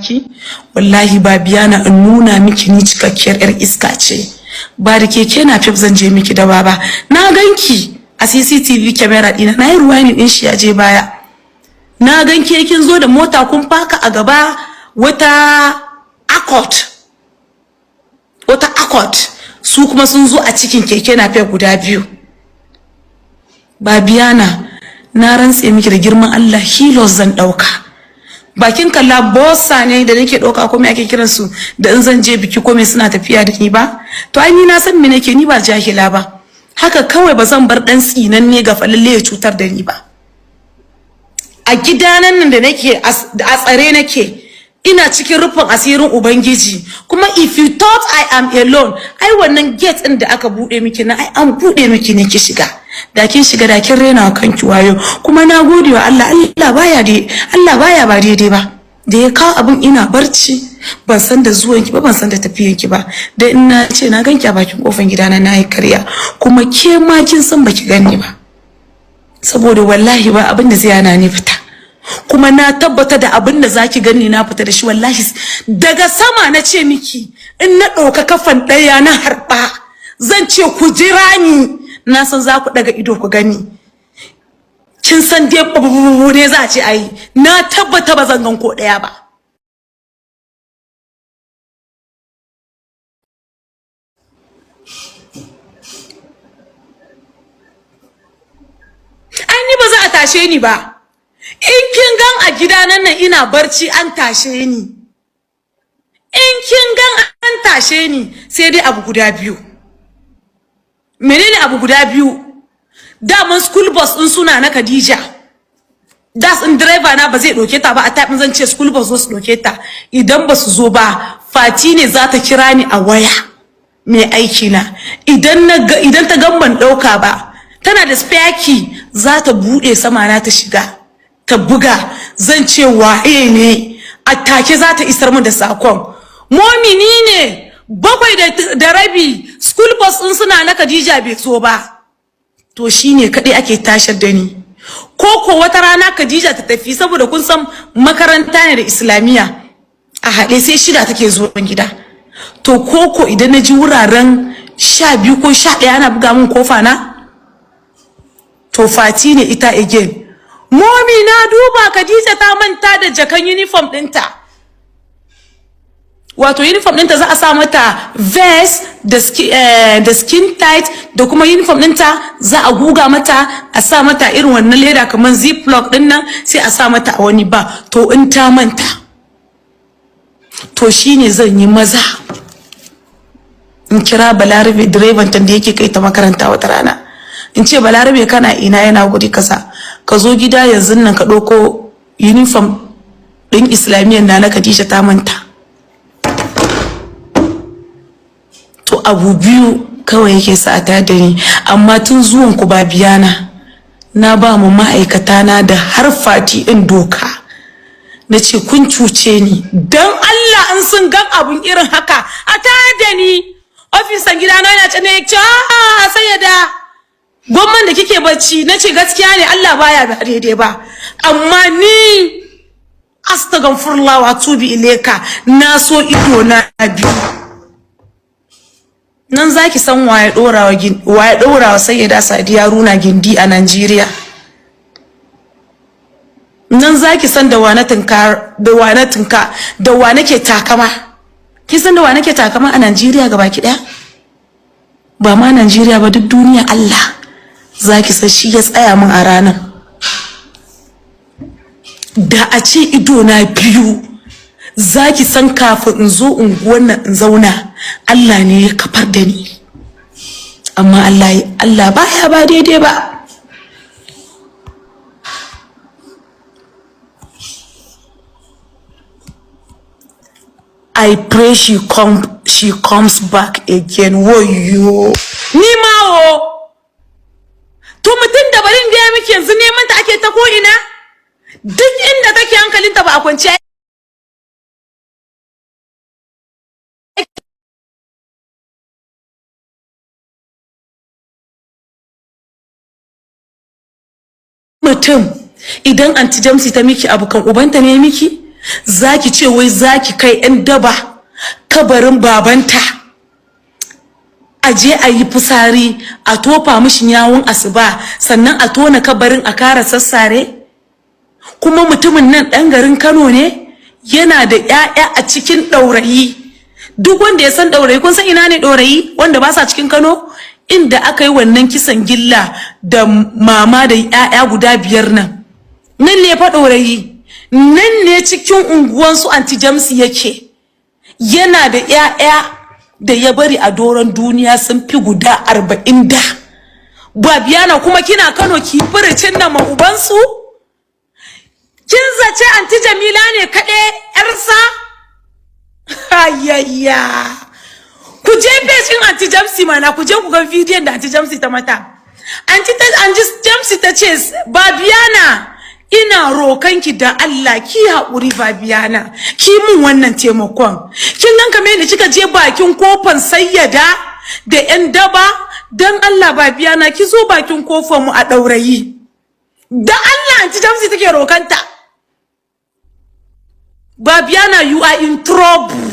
Ki wallahi ba biya na in nuna miki ni cikakkiyar yar iska ce. Ba da keke na fif zan je miki da baba. Na ganki a CCTV camera dina, na yi ruwani din shi ya je baya. Na ganki kin zo da mota, kun faka a gaba, wata Accord, wata Accord, su kuma sun zo a cikin keke napep guda biyu. Babiyana, na rantse miki da girman Allah, Hilux zan dauka. Bakin kalla bossa ne da nake dauka, ko me ake kiran su, da in zan je biki ko me suna tafiya da ni ba. To ai ni na san me nake, ni ba jahila ba. Haka kawai ba zan bar dan tsinan ne ga falalle ya cutar da ni ba. A gidanan nan da nake, a tsare nake, ina cikin rufin asirin Ubangiji. Kuma if you thought I am alone, ai wannan gate din da aka bude miki na, ai an bude miki ne ki shiga. Da kin shiga, da kin rena wa kanki wayo. Kuma na gode wa Allah, Allah baya dai, Allah baya ba daidai ba da ya kawo abin ina barci, ban san da zuwan ki ba, ban san da tafiyan ki ba. Da in na ce na ganki a bakin kofar gidana, na yi karya. Kuma ke ma kin san baki ganni ba, saboda wallahi ba abin da zai hana ni fita. Kuma na tabbata da abin da zaki gani na fita da shi, wallahi daga sama na ce miki, in na ɗauka kafan ɗaya na harba, zan ce ku jira ni. Na san za ku ɗaga ido ku gani. Kin san dai bububu ne za a ce ayi. Na tabbata ba zan gan ko ɗaya ba. Ai ni ba za a tashe ni ba. In kin gan a gida nan ina barci an tashe ni, in kin gan an tashe ni, sai dai abu guda biyu. Menene abu guda biyu? Daman school bus din suna na Khadija, das in driver na ba zai doke ta ba. A type zan ce school bus zo su doke ta. Idan ba su zo ba, Fati ne za ta kira ni a waya, mai aiki na. Idan na idan ta gan ban dauka ba, tana da spare key, za ta bude sama na ta shiga ta buga. Zan ce waye ne? A take za ta isar min da sakon, "Mommy, ni ne, 7:30, school bus din suna na Khadija bai zo ba." To shine kadai ake tashar da ni. Ko ko wata rana Khadija ta tafi, saboda kun san makaranta ne da Islamiyya a haɗe, sai 6 take zuwa gida. To ko ko idan na ji wuraren 12 ko 11 ana buga min kofa na, to Fati ne ita again. "Mommy, na duba, Khadija ta manta da jakan uniform ɗinta." Wato uniform ɗinta za a sa mata vest da skin tight, da kuma uniform ɗinta za a guga mata, a sa mata irin wannan leda kamar ziploc ɗin nan, sai a sa mata a wani ba. To in ta manta, to shine zan yi maza in kira Balarabe, direban ta da yake kai ta makaranta wata rana. In ce, "Balarabe, kana ina?" Yana guri kaza. "Ka zo gida yanzu nan ka ɗauko uniform ɗin Islamiyyar na na Khadija, ta manta." To abu biyu kawai yake sa ta da ni. Amma tun zuwan ku ba biyana, na ba mu ma'aikata na da har Fati ɗin doka. Na ce kun cuce ni, don Allah in sun gan abun irin haka a tare da ni. Ofisan gidana yana ce ne, ce a sai da gwamman da kike bacci. Na ce gaskiya ne, Allah baya ba daidai ba. Amma ni astaghfirullah wa atubu ilaika, na so ido na biyu nan zaki san waye dora wa Sayyida Sadiya Runa gindi a Najeriya. Nan zaki san da wa na tinka, da wa na tinka, da wa nake takama. Kin san da wa nake takama a Najeriya gabaki daya? Ba ma Najeriya ba, duk duniya Allah zaki san shi ya tsaya min a ranar. Da a ce ido na biyu, zaki san kafin in zo unguwan nan in zauna, Allah ne ya kafar da ni. Amma Allah, Allah baya ba daidai ba. I pray she comes back again. Wayo ni ma o. To mutum da barin gaya miki, yanzu neman ta ake ta ko ina, duk inda take hankalinta ba a kwanciya. Mutum idan Anti Jamsi ta miki abu, kan ubanta ne miki. Zaki ce wai zaki kai 'yan daba kabarin babanta, a je a yi fitsari, a tofa mishi yawun asuba, sannan a tona kabarin a kara sassare? Kuma mutumin nan ɗan garin Kano ne, yana da 'ya'ya a cikin Ɗaurayi. Duk wanda ya san Ɗaurayi, kun san ina ne Ɗaurayi, wanda ba sa cikin Kano, inda aka yi wannan kisan gilla da mama da 'ya'ya guda biyar nan, nan ne fa Ɗaurayi, nan ne cikin unguwansu Anti Jamsi yake. Yana da 'ya'ya da ya bari a doron duniya sun fi guda 40 da Babiyana. Kuma kina Kano ki furucin nan ma ubansu? Kin zace Anti Jamila ne kaɗai yarsa? Ayayya, ku je page ɗin Anti Jamsi mana, ku je ku ga bidiyon da Anti Jamsi ta mata. Anti Jamsi ta ce, "Babiyana, ina rokanki da Allah, ki haƙuri. Babiyana, ki mun wannan taimakon. Kin gan kamar yadda kika je bakin kofan Sayyada da yan daba? Dan Allah, Babiyana, ki zo bakin kofar mu a Ɗaurayi." Da Allah Anti Jamsi take rokanta. Babiyana, you are in trouble.